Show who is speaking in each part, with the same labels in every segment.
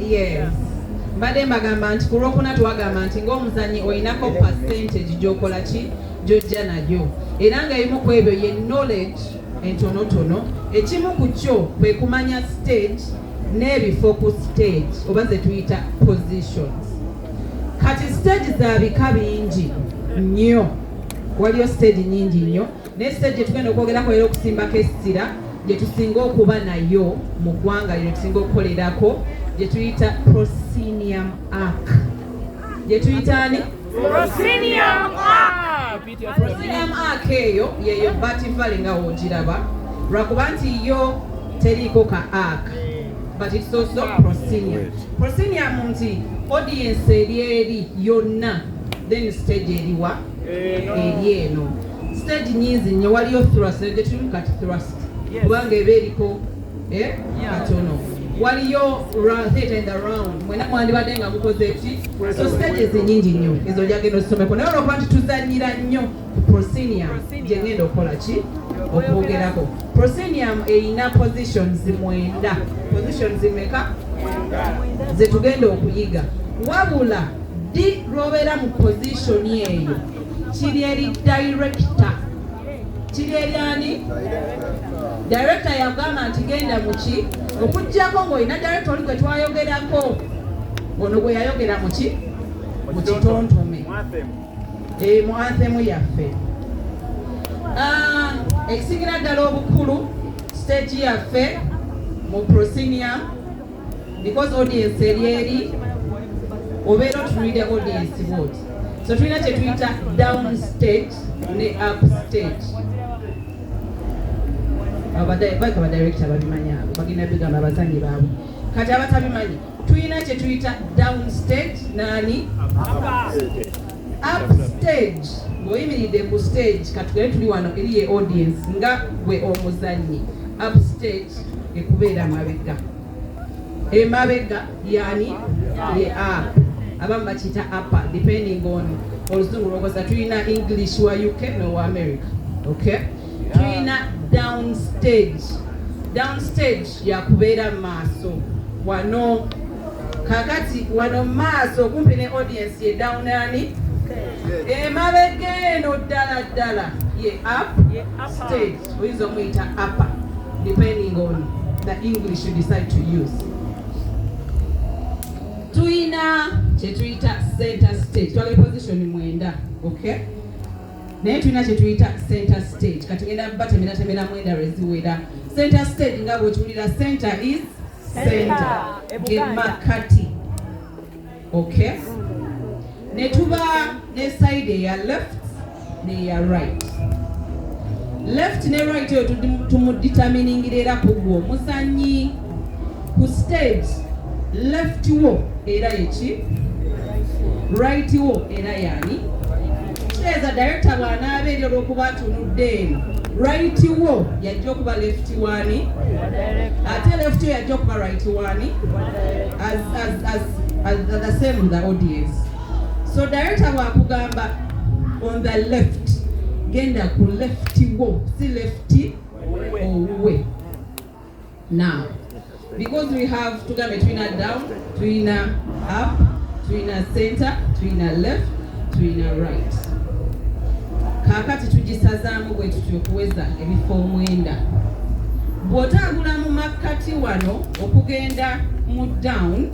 Speaker 1: Yes, mbadde mbagamba nti ku Lwokuna twagamba nti ng'omuzanyi olinako percentage gy'okola ki, gy'ojja nayo, era nga ebimu ku ebyo ye knowledge entonotono. Ekimu ku kyo kwe kumanya stage n'ebifo ku stage, oba ze tuyita positions. Kati stage za bika bingi nnyo, waliyo stage nyingi nnyo, naye stage tugenda okwogerako era okusimbako essira gye tusinga okuba nayo mu ggwanga lino, tusinga okukolerako, gye tuyita proscenium arch. Gye tuyita ani?
Speaker 2: Proscenium arch.
Speaker 1: Proscenium arch eyo yeyo Bat Valley nga woogiraba, lwakuba nti yo teriiko ka arch, but it's also proscenium. Proscenium nti audience eri eri yonna, then stage eriwa? Eri eno. Stage nyingi nnyo, waliyo thrust gye tulimu kati, thrust kubanga eba eriko katono. Waliyo theatre in the round, mwena mwandibadde nga mukoze ki. So stages nyingi nnyo ezo gyagenda osomeko, naye olwokuba nti tuzanyira nnyo ku proscenium, gye ngenda okukola ki, okwogerako. Proscenium erina positions 9. Positions meka ze tugenda okuyiga? Wabula ddi lw'obeera mu position eyo kiri eri director. Kiri eri ani? Director yagamba nti genda muki, okugjako ng'olina director oli gwe twayogerako, ono gwe yayogera muki, mu kitontome, mu anthem yaffe. Ekisingira ddala obukulu, stage yaffe mu proscenium, because audience eri eri, obeera otunulidde audience bwoti. So tulina kye tuyita down stage ne up stage. Baika badirector babimanyi, abo bagenda bigamba abazanyi baabwe. Kati abatabimanyi, tulina kye tuyita down stage nani up stage. Ng'oyimiridde ku stage, katugere tuli wano, eri ye audience nga gwe omuzannyi, up stage ekubeera mabega. Emabega yani ye up, abamu bakiyita upper, depending on oluzungu lwokozesa. Tulina English wa UK nowa America. Okay, tulina down stage. Down stage yakubeera maaso wano. Kakati wano maaso okumpi ne audience ye down ani, emabega eno ddala ddala ye up stage, oyinza omuyita upper, depending on the English you decide to use. Tuyina kyetuyita center stage. Twagala position 9, okay, naye tulina kyetuyita center stage. Kati ngenda batemeratemera 9 lweziwera. Center stage, nga bwekiwulira, center is center, ge makati. Okay, ne tuba ne side eya left neya right. Left ne right eyo tumudeterminingira era ku gwe omuzanyi ku stage. Left wo era yeki, right wo era yani. Kitegeeza director bw'anaaba eri, olw'okuba atunudde eno, right wo yajja okuba left wani, ate left wo yajja okuba right wani, as the same with the audience. So director bw'akugamba on the left, genda ku left wo, si left owuwe. Now, because we have, tugambe tulina down, tulina up, tulina center, tulina left, tulina right. Kaakati tugisazaamu bwe tutyo okuweza ebifo 9. Bw'otambula mu makkati wano okugenda mu down,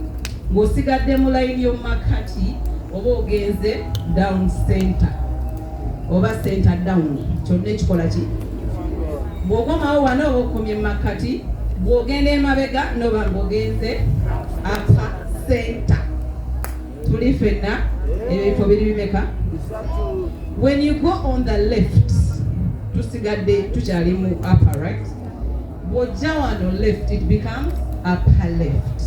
Speaker 1: ng'osigadde mu layini y'omu makkati, oba ogenze down center oba center down, kyonna ekikola ki. Bw'okomawo wano oba okomye mu makkati. Bw'ogenda emabega noba ng'ogenze upper center. Tuli ffenna? Ebifo biri bimeka? When you go on the left, tusigadde tukyali mu upper right. Bw'ojja wano left, it becomes upper left.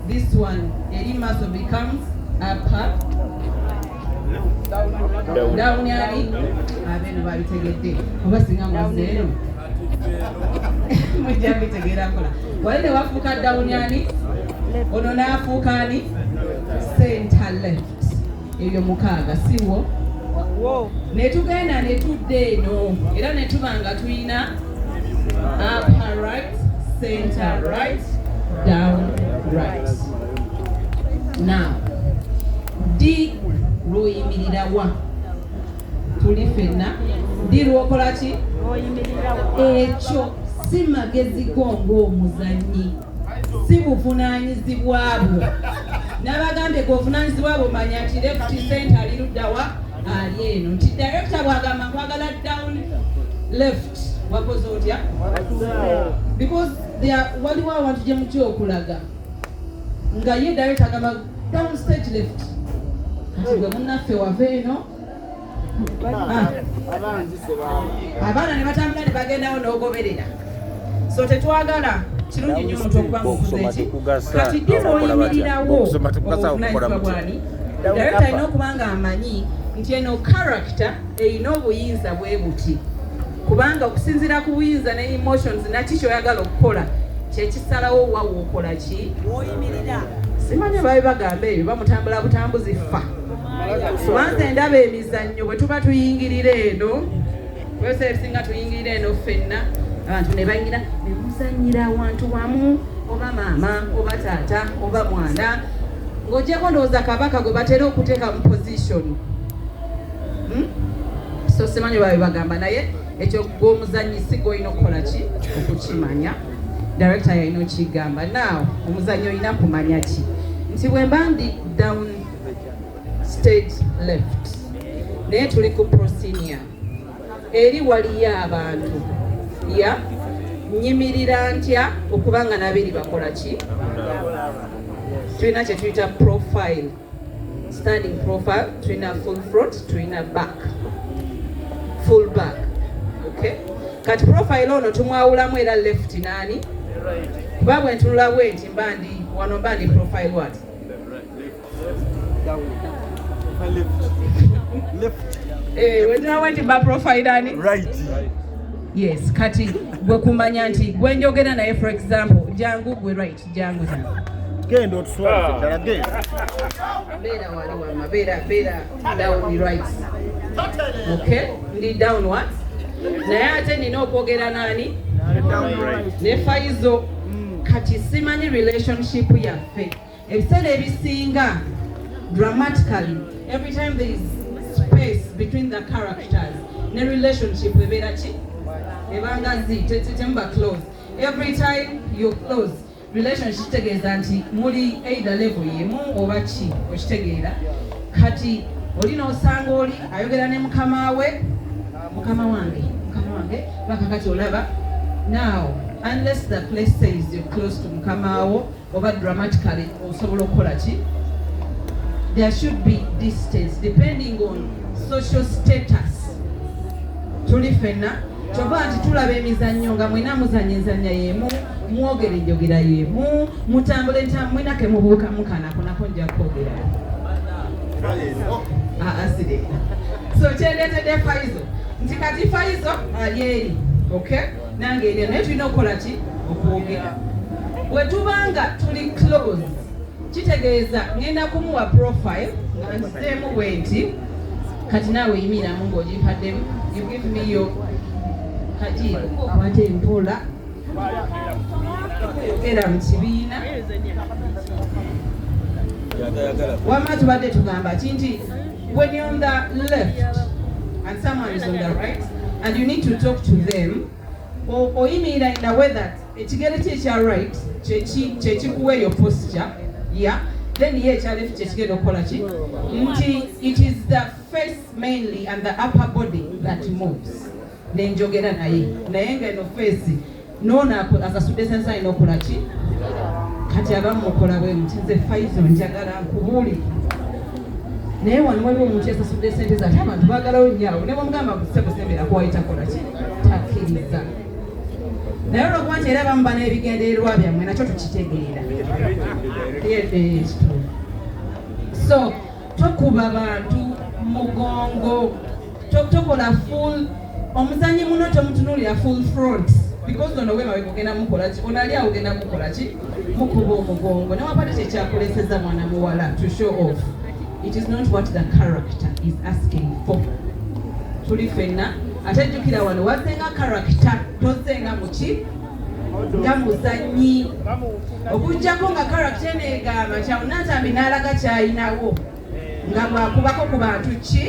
Speaker 1: This one eri maaso becomes upper down. Yani abeeno babitegedde, oba singa mwazze eno mujja bitegeera nkola. Wali ne wafuuka down yani, ono n'afuuka ani? Center left. Ebyo 6 siwo? Ne tugenda ne tudda eno era ne tuba nga tulina upper right, center right, down. Right. Now, ddi lw'oyimirira wa? Tuli ffenna, ddi lw'okola ki? Ekyo si magezi go ng'omuzannyi, si buvunaanyizibwa bwo. N'abagambye gwe obuvunaanyizibwa bwo manya nti left, center ali luddawa, ali eno, nti director bw'agamba nkwagala down left, wakoze otya? Because there waliwo awantu gye mutya okulaga nga ye director agamba down stage left, kati gwe munnaffe wava eno. Ah. Abaana ne batambula ne bagendawo n'ogoberera, so tetwagala. Kirungi nnyo omuntu okuba
Speaker 3: Okusoma
Speaker 1: mukuze ki
Speaker 3: tekugasa.
Speaker 1: Kati ddi
Speaker 3: Okukola batya?
Speaker 1: lw'oyimirirawo?
Speaker 3: Okusoma tekugasa, okukola
Speaker 1: Obuvunaanyizibwa
Speaker 3: mutya?
Speaker 1: bwani? Director alina okuba nga amanyi nti eno character erina obuyinza bwe buti, kubanga okusinziira ku buyinza ne emotions naki kyoyagala okukola kyekisalawo wa wookola ki. Simanyi babe bagamba ebyo bamutambula butambuzi ffa, kubanza endaba emizannyo bwe tuba tuyingirira eno, ebiseera ebisinga tuyingirira eno ffenna, abantu ne bayingira ne muzannyira awantu wamu, oba maama oba taata oba mwana, ng'ogyeko ndowooza kabaka gwe batera okuteeka mu position. So simanyi babe bagamba, naye ekyo gw'omuzannyi si gw'olina okukola ki okukimanya, director yalina okigamba. Now omuzannyi olina kumanya ki? Nti bwe mba ndi down stage left, naye tuli ku proscenium, eri waliyo abantu, ya nyimirira ntya okubanga nabiri bakola ki? Tulina kye tuyita profile, standing profile, tulina full front, tulina back, full back. Okay, kati profile ono tumwawulamu era left nani, kuba bwe ntunula bwe nti mba ndi wano, mba ndi profile what?
Speaker 4: Down. Left. Left.
Speaker 1: Eh, bwe ntunula bwe nti mba profile ani?
Speaker 4: Right.
Speaker 1: Yes, kati gwe kumanya nti gwe njogera naye, for example, jangu gwe right, jangu jangu.
Speaker 4: Genda otuswalize ddala, genda.
Speaker 1: Beera wali wama, beera beera down right. Okay, ndi down what, naye ate nina okwogera nani?
Speaker 4: Down right.
Speaker 1: Ne Faizo. Kati simanyi relationship yaffe. Ebiseera ebisinga dramatically, every time there is space between the characters, ne relationship ebeera ki? Ebanga zi temuba close. Every time you're close, relationship kitegeeza nti muli either level yemu oba ki, okitegeera? Kati oli n'osanga oli ayogera ne mukama we, "Mukama wange, mukama wange," paka kati olaba. Now, unless the place says you're close to mukama wo oba dramatically osobola okukola ki, there should be distance depending on social status. Tuli ffenna? Kyova nti tulaba emizannyo nga mwena muzanya enzannya y'emu, mwogera enjogera y'emu, mutambula mwena kemubuuka mukanako nako nja kwogera asire. So kyendeetedde Faizo nti kati Faizo ali eri, okay, nange eri, naye tulina okukola ki? Okwogera. Bwe tubanga tuli close, kitegeeza ngenda kumuwa profile nga nzizeemu bwe nti, kati naawe yimiriramu ng'ogimpaddemu. You give me your kajiiko, okwate empola, yogera mu kibiina. Wamma tubadde tugamba ki? Nti when you're on the left and someone is on the right and you need to talk to them, oyimirira in a way that ekigere kye ekya right kyekikuwa eyo posture ya, then ye ekya left kyekigenda okukola ki? Nti it is the face mainly and the upper body that moves. Nenjogera naye, naye nga eno face noono asasudde sensa alina okukola ki? Kati abamu mukola bwe muti, nze Faizo njagala nkubuulire, naye wano waliwo omuntu yasasudde sente ze, ate abantu baagalawo nnyo awo, ne bwomugamba kusembera wayita kola ki, takkiriza. Naye olwokuba nti era bamuba n'ebigendererwa byammwe, nakyo tukitegeera. Kituufu. So tokuba bantu mugongo, tokola full, omuzanyi muno tomutunuulira full front, because ono wemabega ogenda mukola ki? Ono ali awo ogenda mukola ki? Mukuba omugongo newabadde kyekyakuleseza mwana muwala to show off. It is not what the character is asking for. Tuli ffenna? Ate jjukira wano wazzenga character, tozzenga muki. Nga muzannyi. Okuggyako nga character eno egamba nti awo Nantambi n'alaga ky'ayinawo nga bw'akubako ku bantu ki?